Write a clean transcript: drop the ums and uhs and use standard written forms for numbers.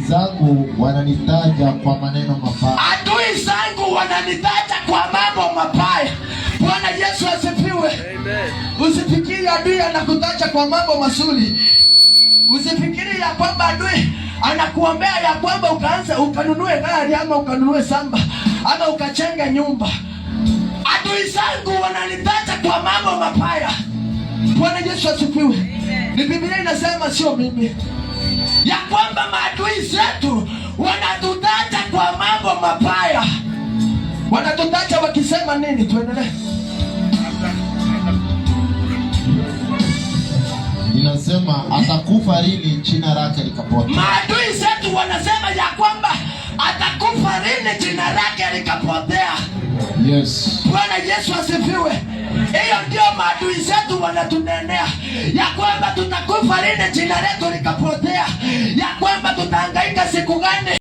Adui zangu wananitaja kwa maneno mabaya. Adui zangu wananitaja kwa mambo mabaya. Bwana Yesu asifiwe. Usifikiri adui anakutaja kwa mambo mazuri. Usifikiri ya kwamba adui anakuombea ya kwamba ukaanza ukanunue gari ama ukanunue shamba ama ukachenge nyumba. Adui zangu wananitaja kwa mambo mabaya. Bwana Yesu asifiwe. Ni Biblia inasema, sio mimi, ya kwamba maadui zetu wanatutaja kwa mambo mabaya. Wanatutaja wakisema nini? Tuendelee. Inasema, atakufa lini jina lake likapotea? Maadui zetu wanasema ya kwamba atakufa lini jina lake likapotea. Bwana Yesu asifiwe. Hiyo ndio maadui zetu wanatunenea ya kwamba tutakufa lini jina letu likapotea, ya kwamba tutahangaika siku gani.